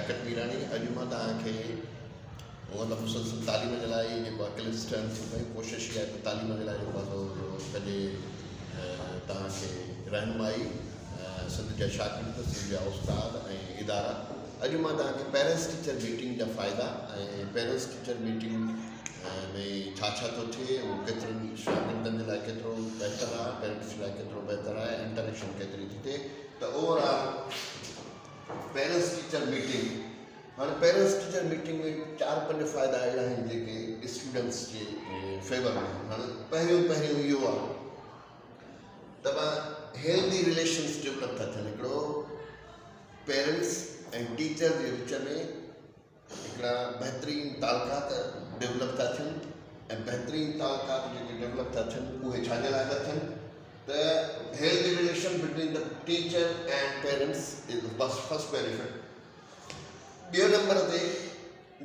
لياقت ميراڻي اڄ مان توهان کي هونئن ته مسلسل تعليم جي لاء ئي جيڪو آهي ڪلپس ٺهن ٿيون پيون ڪوشش اها آهي ته تعليم جي لاء جيڪو آهي سو ڪجي توهان کي رهنمائي سنڌ جا شاگرد سنڌ جا استاد ۽ ادارا اڄ مان توهان کي پيرنٽس ٽيچر ميٽنگ جا فائدا ۽ پيرنٽس ٽيچر ميٽنگ ۾ ڇا ڇا ٿو ٿئي اهو ڪيترن شاگردن جي لاء ڪيترو بهتر آهي پيرنٽس جي لاء ڪيترو بهتر آهي انٽريڪشن ڪيتري ٿي ٿئي ته over all parents teacher meeting هاڻي پيرنٽس ٽيچر ميٽنگ ۾ چار پنج فائدا اهڙا آهن جيڪي اسٽوڊنٽس جي فيور ۾ آهن هاڻي پهريون پهريون اهو آهي ته هيلدي رليشنس ڊولپ ٿا ٿين هڪڙو پيرنٽس ۽ ٽيچر جي وچ ۾ هڪڙا بهترين تعلقات ڊولپ ٿا ٿين ۽ بهترين تعلقات جيڪي ڊولپ ٿا ٿين اهي ڇا جي لاء ٿا ٿين ته healthy relation between the teacher and parents is the first benefit. ٻيو نمبر تي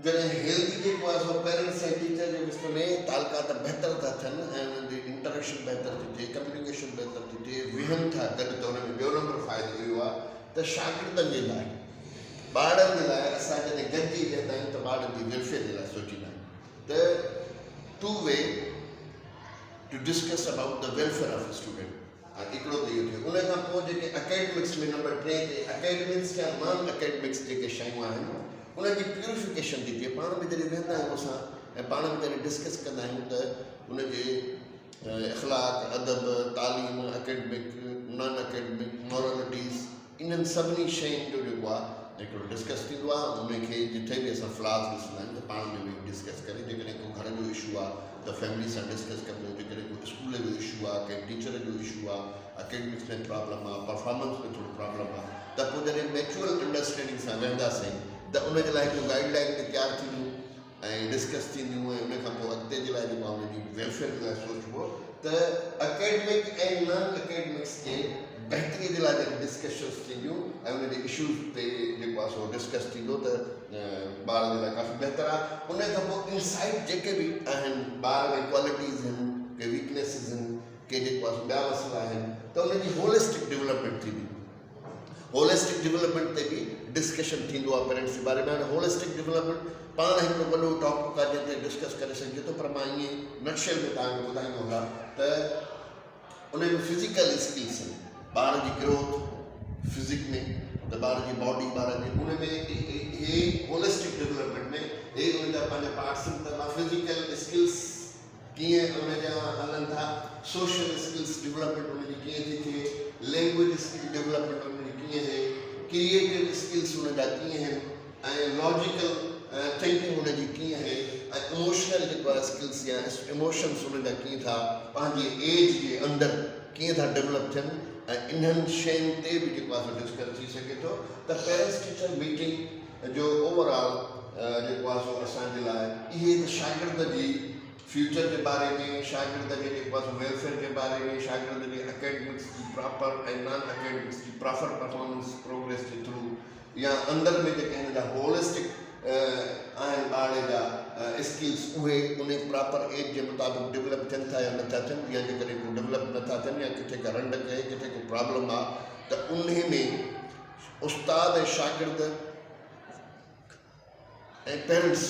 جڏهن هيلدي جيڪو آهي سو پيرنٽس ۽ ٽيچر جي وچ ۾ تعلقات بهتر ٿا ٿين ۽ انهن جي انٽريڪشن بهتر ٿي ٿئي ڪميونيڪيشن بهتر ٿي ٿئي ويهن ٿا گڏ ته ان ۾ ٻيو نمبر فائدو اهو آهي ته شاگردن جي لاء ٻارڙن جي لاء اسان جڏهن گڏجي ويهندا آهيون ته ٻارڙن جي ويلفيئر جي لاء سوچيندا آهيون ته two way to discuss about the welfare of student هاڻي هڪڙو ته اهو ٿيو ان کان پوء جيڪي اڪيڊمڪس ۾ نمبر ٽي تي اڪيڊمڪس يا نان اڪيڊمڪس جيڪي شيون آهن ان جي پيوريفڪيشن ٿي ٿئي پاڻ ۾ جڏهن ويهندا آهيون اسان ۽ پاڻ ۾ جڏهن ڊسڪس ڪندا آهيون ته ان جي اخلاق ادب تعليم اڪيڊمڪ نان اڪيڊمڪ مورلٽيز انهن سڀني شين جو جيڪو آهي هڪڙو ڊسڪس ٿيندو آهي ان کي جٿي به اسان فلاز ڏسندا آهيون ته پاڻ ۾ ويهي ڊسڪس ڪري جيڪڏهن ڪو گهر جو اشو آهي ته فيملي سان ڊسڪس ڪبو جيڪڏهن ڪو اسڪول جو اشو آهي ڪنهن ٽيچر جو اشو آهي اڪيڊمڪس ۾ پرابلم آهي پرفارمنس ۾ ٿورو پرابلم آهي ته پوء جڏهن ميچوئل انڊرسٽينڊنگ سان ويهنداسين ته ان جي لاء هڪڙيون گائيڊ لائن به تيار ٿينديون ۽ ڊسڪس ٿينديون ۽ ان کان پوء اڳتي جي لاء جيڪو آهي ان جي ويلفيئر جي لاء سوچبو ته اڪيڊمڪ ۽ نان اڪيڊمڪس جي بهتري جي لاء جڏهن ڊسڪشنس ٿينديون ۽ ان جي اشوز تي جيڪو آهي سو ڊسڪس ٿيندو ته ٻار جي لاء ڪافي بهتر آهي ان کان پوء انسائٽ جيڪي به آهن ٻار ۾ ڪوالٽيز آهن ڪي ويڪنيسز آهن ڪي جيڪو آهي سو ٻيا مسئلا آهن ته ان جي هولسٽڪ ڊولپمينٽ ٿيندي. هولسٽڪ ڊولپمينٽ تي به ڊسڪشن ٿيندو آهي پيرنٽس جي باري ۾ هاڻي هولسٽڪ ڊولپمينٽ پاڻ هڪڙو وڏو ٽاپڪ آهي جنهن تي ڊسڪس ڪري سگهجي ٿو پر مان ائين نٽشيل ۾ توهان کي ٻڌائيندو هلان ته ان ۾ فزيڪل اسڪلس آهن ٻار جي گروٿ فزڪ ۾ ته ٻار جي باڊي ٻار جي ان ۾ هي هولسٽڪ ڊولپمينٽ ۾ هي ان جا پنهنجا پارٽس آهن ته مان فزيڪل اسڪلس ڪيئن ان جا هلن ٿا، سوشل اسڪلس ڊولپمينٽ ان جي ڪيئن ٿي ٿئي، لينگويج اسڪل ڊولپمينٽ ان جي ڪيئن اهي، ڪريئيٽو اسڪلس ان جا ڪيئن آهن ۽ لاجيڪل ٿنڪنگ ان جي ڪيئن اهي ۽ اموشنل جيڪو آهي اسڪلس يا اموشنس ان جا ڪيئن ٿا پنهنجي ايج جي اندر ڪيئن ٿا ڊولپ ٿين ۽ انهن شين تي به جيڪو آهي سو ڊسڪس ٿي سگهي ٿو ته پيرنٽس ٽيچر ميٽنگ جو اوور آل جيڪو آهي سو اسان جي لاء اهي ته شاگرد جي فيوچر جي باري ۾ شاگرد جي جيڪو آهي سو ويلفيئر جي باري ۾ شاگرد جي اڪيڊمڪس جي پراپر ۽ نان اڪيڊمڪس جي پرافر پرفارمنس پروگريس جي ٿرو يا اندر ۾ جيڪي هن جا هولسٽڪ آهن ٻارڙي جا اسڪلس اهي ان پراپر ايج جي مطابق ڊولپ ٿين ٿا يا نٿا ٿين يا جيڪڏهن ڪو ڊولپ نٿا ٿين يا ڪٿي ڪا رنڊڪ آهي ڪٿي ڪو پرابلم آهي ته انهي ۾ استاد ۽ شاگرد ۽ پيرنٽس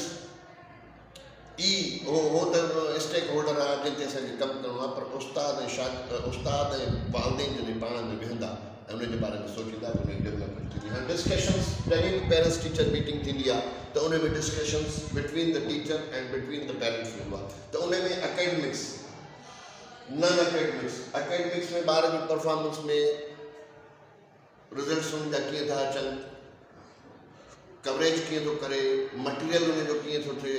ئي هو هو ته اسٽيڪ هولڊر آهي جنهن تي اسان کي ڪم ڪرڻو آهي پر استاد ۽ شاگ استاد ۽ والدين جڏهن پاڻ ۾ ويهندا ۽ ان جي باري ۾ سوچيندا ته ان جي ڊولپمينٽ ٿيندي هاڻي ڊسڪشنس جڏهن به پيرنٽس ٽيچر ميٽنگ ٿيندي آهي ته ان ۾ discussions between the teacher and between the parents هوندو آهي ته ان ۾ اڪيڊمڪس نان اڪيڊمڪس اڪيڊمڪس ۾ ٻار جي پرفارمنس ۾ رزلٽس ان جا ڪيئن ٿا اچن، ڪوريج ڪيئن ٿو ڪري، مٽيريل ان جو ڪيئن ٿو ٿئي،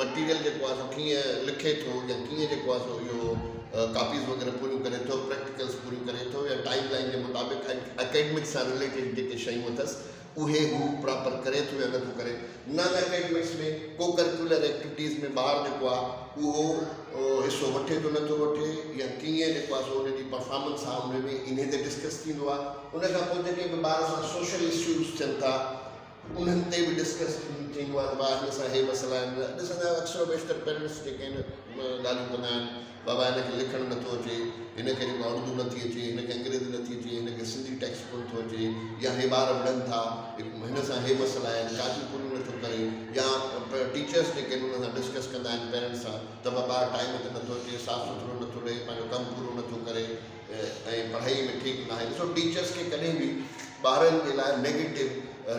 مٽيريل جيڪو آهي سو ڪيئن لکي ٿو يا ڪيئن جيڪو آهي سو اهو ڪاپيز وغيره پوريون ڪري ٿو، پريڪٽيڪلس پوريون ڪري ٿو يا ٽائيم لائين جي مطابق اڪيڊمڪ سان رليٽيڊ جيڪي شيون اٿس اهي هو پراپر ڪري ٿو يا نٿو ڪري. نان اڪيڊمڪس ۾ ڪو ڪريڪيولر ايڪٽيوٽيز ۾ ٻار جيڪو آهي اهو حصو وٺي ٿو نٿو وٺي يا ڪيئن جيڪو آهي سو ان جي پرفارمنس آهي ان ۾ انهي تي ڊسڪس ٿيندو آهي. ان کان پوء جيڪي به ٻار سان سوشل اشوز ٿين ٿا انهن تي به ڊسڪس ٿيندو آهي ته ڀاء هن سان هي مسئلا آهن. ڏسندا آهيو اڪثر و بيشتر پيرنٽس جيڪي آهن ڳالهيون ڪندا آهن بابا هن کي لکڻ نٿو اچي، هن کي جيڪو آهي اردو نٿي اچي، هن کي انگريزي نٿي اچي، هن کي سنڌي ٽيڪسٽ ڪونه ٿو اچي يا هي ٻار وڙهن ٿا، هن سان هي مسئلا آهن، ڪاپيون پوريون نٿو ڪري يا ٽيچرس جيڪي آهن انهن سان ڊسڪس ڪندا آهن پيرنٽس سان ته بابا ٻار ٽائيم تي نٿو اچي، صاف سٿرو نٿو رهي، پنهنجو ڪم پورو نٿو ڪري ۽ پڙهائي ۾ ٺيڪ ناهي. ڏسو ٽيچرس کي ڪڏهن به ٻارن جي لاء نيگيٽو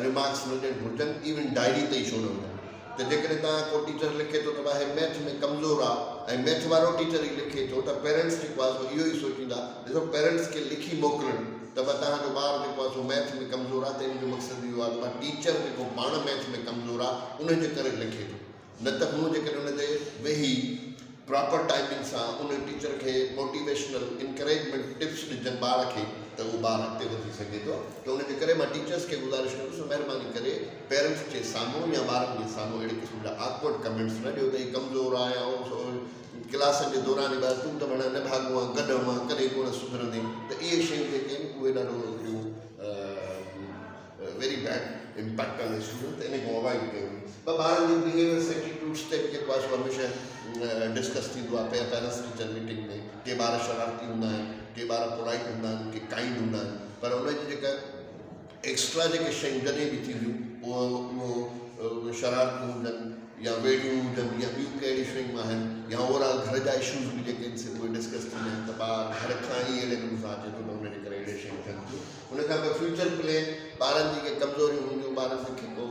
ريمارڪس نه ڏيڻ گهرجن، ايون ڊائري تي ئي ڇو نه هجن. ته جيڪڏهن توهان ڪو ٽيچر لکي ٿو ته ڀاء هي ميٿ ۾ ڪمزور آ ۽ ميٿ وارو ٽيچر ئي لکي ٿو ته پيرنٽس جيڪو آ سو اهو ئي سوچيندا ڏسو پيرنٽس کي لکي موڪلڻ ته ڀاء توهان جو ٻار جيڪو آ سو ميٿ ۾ ڪمزور آ ته ان جو مقصد اهو آ ته ڀاء ٽيچر جيڪو پاڻ ميٿ ۾ ڪمزور آ ان جي ڪري لکي ٿو نه ته هو جيڪڏهن ان تي ويهي پراپر ٽائمنگ سان ان ٽيچر کي موٽيويشنل انڪريجمينٽ ٽپس ڏجن ٻار کي ته اهو ٻار اڳتي وڌي سگهي ٿو ته ان جي ڪري مان ٽيچرس کي گذارش ڪندس ته مهرباني ڪري پيرنٽس جي سامهون يا ٻارن جي سامهون اهڙي قسم جا آڪورڊ ڪمينٽس نه ڏيو ته هي ڪمزور آهي يا ڪلاسن جي دوران ئي ٻار تون ته ڀڻ نڀاڳو آن گڏهه آن ڪڏهن ڪونه سڌرندين ته اهي شيون جيڪي آهن اهي ڏاڍو هڪڙيون very bad impact on student ته ان کي اوائڊ ڪيو وڃي پر ٻارن جي بهيويئرس ايٽيٽيوڊس تي به جيڪو آهي سو هميشه ڊسڪس ٿيندو آهي پيرنٽس ٽيچر ميٽنگ ۾ ڪي ٻار شرارتي هوندا آهن ڪي ٻار پولائيٽ هوندا آهن ڪي ڪائنڊ هوندا آهن پر ان جي جيڪا ايڪسٽرا جيڪي شيون جڏهن به ٿينديون اهو اهو شرارتون هجن يا ويڙهيون هجن يا ٻيون ڪهڙيون شيون آهن يا اوور آل گهر جا اشوز به جيڪي آهن سي اهي ڊسڪس ٿيندا آهن ته ٻار گهر کان ئي اهڙي نموني سان اچي ٿو ته ان جي ڪري اهڙي شيون ٿين ٿيون. ان کان پوء فيوچر پلين ٻارن جي ڪي ڪمزوريون هونديون ٻارن کي ڪو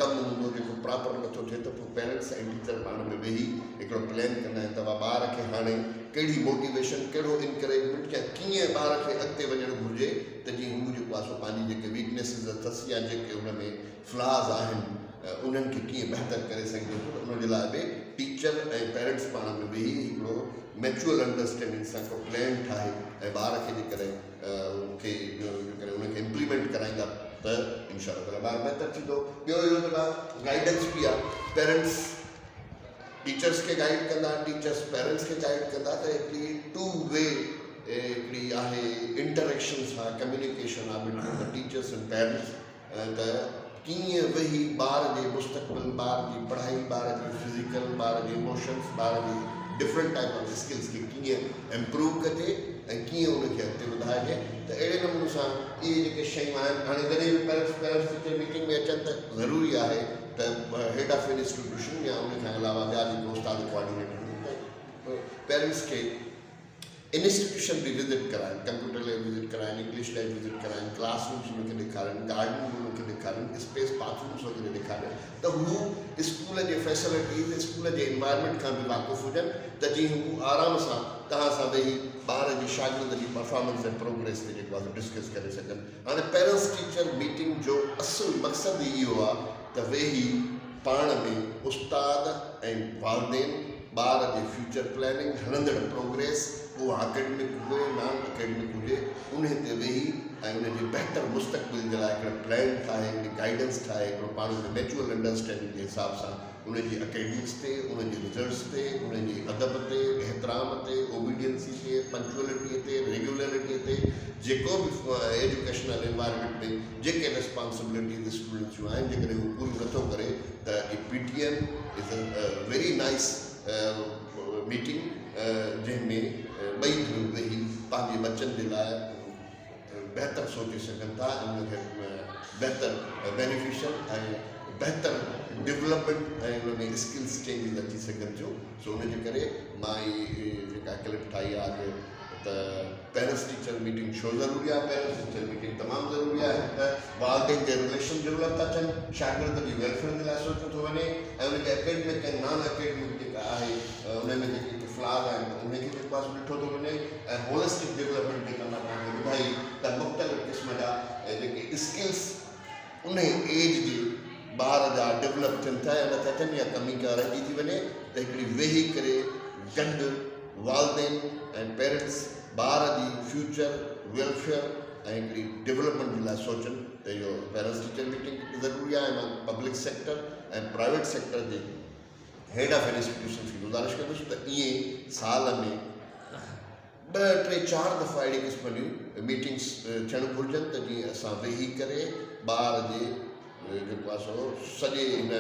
ڪم هوندو جيڪو پراپر نٿو ٿئي ته پوء پيرنٽس ۽ ٽيچر پاڻ ۾ ويهي هڪڙو پلين ڪندا آهن ته ٻار کي هاڻي ڪهڙي موٽيويشن ڪهڙو انڪريجمينٽ يا ڪيئن ٻار کي اڳتي وڃڻ گهرجي ته جيئن هو جيڪو آهي سو پنهنجي جيڪي ويڪنيسز اٿس يا جيڪي هن ۾ فلاز آهن انهن کي ڪيئن بهتر ڪري سگهجي ٿو ته ان جي لاء به ٽيچر ۽ پيرنٽس پاڻ ۾ ويهي هڪڙو ميچوئل انڊرسٽينڊنگ سان هڪڙو پلان ٺاهي ۽ ٻار کي جيڪڏهن کي جيڪڏهن ان کي امپليمينٽ ڪرائيندا ته انشاء الله تعالٰي ٻار بهتر ٿيندو. ٻيو اهو ته گائيڊنس به آهي پيرنٽس ٽيچرس کي گائيڊ ڪندا ٽيچرس پيرنٽس کي گائيڊ ڪندا ته هڪڙي ٽو وي هڪڙي آهي انٽريڪشنس آهي ڪميونيڪيشن آهي between the teachers and parents ته ڪيئن ويهي ٻار جي مستقبل، ٻار جي پڙهائي، ٻار جي فزيڪل، ٻار جي ايموشنس، ٻار جي ڊفرنٽ ٽائپ آف اسڪلس کي ڪيئن امپروو ڪجي ۽ ڪيئن ان کي اڳتي وڌائجي ته اهڙي نموني سان اهي جيڪي شيون آهن هاڻي جڏهن به پيرنٽس پيرنٽس ٽيچر ميٽنگ ۾ اچن ته ضروري آهي ته هيڊ آف انسٽيٽيوشن يا ان کان علاوه ٻيا جيڪي استاد ڪوآرڊينيٽر هجن ته پيرنٽس کي انسٽيٽيوشن به وزٽ ڪرائن، ڪمپيوٽر ليب وزٽ ڪرائن، انگلش ليب وزٽ ڪرائن، ڪلاس رومس انهن کي ڏيکارين، گارڊن به انهن کي ڏيکارين، اسپيس باٿ رومس وغيره ڏيکارين ته هو اسڪول جي فيسلٽيز، اسڪول جي انوائرمينٽ کان به واقف هجن ته جيئن هو آرام سان توهان سان ويهي ٻار جي شاگرد جي پرفارمنس ۽ پروگريس تي جيڪو آهي سو ڊسڪس ڪري سگهن. هاڻي پيرنٽس ٽيچر ميٽنگ جو اصل مقصد ئي اهو آهي ته ويهي پاڻ ۾ استاد ۽ والدين ٻار جي فيوچر پلاننگ، هلندڙ پروگريس، اها اڪيڊمڪ هجي نان اڪيڊمڪ هجي، انهي تي ويهي ۽ ان جي بهتر مستقبل جي لاء هڪڙو پلان ٺاهي، هڪڙي گائيڊنس ٺاهي، هڪڙو پاڻ ۾ ميچوئل انڊرسٽينڊنگ جي حساب سان ان جي اڪيڊمڪس تي، ان جي رزلٽس تي، ان جي ادب تي، احترام تي، اوبيڊينسي تي، پنڪچوئلٽي تي، ريگيولرٽي تي، جيڪو به ايجوڪيشنل انوائرمينٽ ۾ جيڪي ريسپانسبلٽيز اسٽوڊنٽس جون آهن، جيڪڏهن هو پوريون نٿو ڪري ته اي P T M is a very nice meeting جنهن ۾ ٻئي ڌريون ويهي پنهنجي ٻچن جي لاء بهتر سوچي سگهن ٿا ۽ ان کي بهتر بينيفيشل ۽ بهتر ڊولپمينٽ ۽ ان ۾ اسڪلس چينجز اچي سگهن ٿيون سو ان جي ڪري مان هي جيڪا ڪلپ ٺاهي آهي اڄ ته پيرنٽس ٽيچر ميٽنگ ڇو ضروري آهي؟ پيرنٽس ٽيچر ميٽنگ تمام ضروري آهي ته والدين جي رليشن ڊولپ ٿا ٿين، شاگرد جي ويلفيئر جي لاء سوچيو ٿو وڃي ۽ ان جي اڪيڊمڪ ۽ نان اڪيڊمڪ جيڪا آهي ان ۾ جيڪي ڪي فلاز آهن ته انهي کي جيڪو آهي سو ڏٺو ٿو وڃي ۽ هولسٽڪ ڊولپمينٽ جيڪا مان توهان کي ٻڌائي ته مختلف قسم جا جيڪي اسڪلس انهي ايج جي ٻار جا ڊولپ ٿين ٿا يا نٿا ٿين يا ڪمي ڪا رهجي ٿي وڃي ته هڪڙي ويهي ڪري گڏ والدين ۽ پيرنٽس ٻار جي فيوچر ويلفيئر ۽ هڪڙي ڊولپمينٽ جي لاء سوچن ته اهو پيرنٽس ٽيچر ميٽنگ ضروري آهي ۽ مان پبلڪ سيڪٽر ۽ پرائيويٽ سيڪٽر جي هيڊ آف انسٽيٽيوشنس کي گذارش ڪندس ته ائين سال ۾ ٻه ٽي چار دفعا اهڙي قسم جون ميٽنگس ٿيڻ گهرجن ته جيئن اسان ويهي ڪري ٻار جي جيڪو آهي سو سڄي هن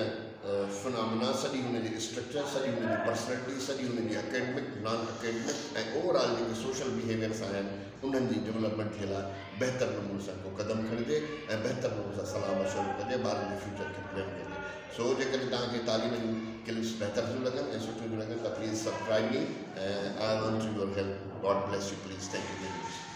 فنامنا، سڄي هن جي اسٽرڪچر، سڄي هن جي پرسنلٽي، سڄي هن جي academic, non academic ۽ over all جيڪي سوشل بهيويئرس آهن انهن جي ڊولپمينٽ جي لاء بهتر نموني سان ڪو قدم کڻجي ۽ بهتر نموني سان صلاح مشورو ڪجي، ٻارن جي فيوچر کي پلان ڪجي. سو جيڪڏهن توهان کي تعليم جون ڪلپس بهتر ٿيون لڳن ۽ سٺيون ٿيون لڳن ته please subscribe me ۽ I want your help. God bless you please. Thank you very much.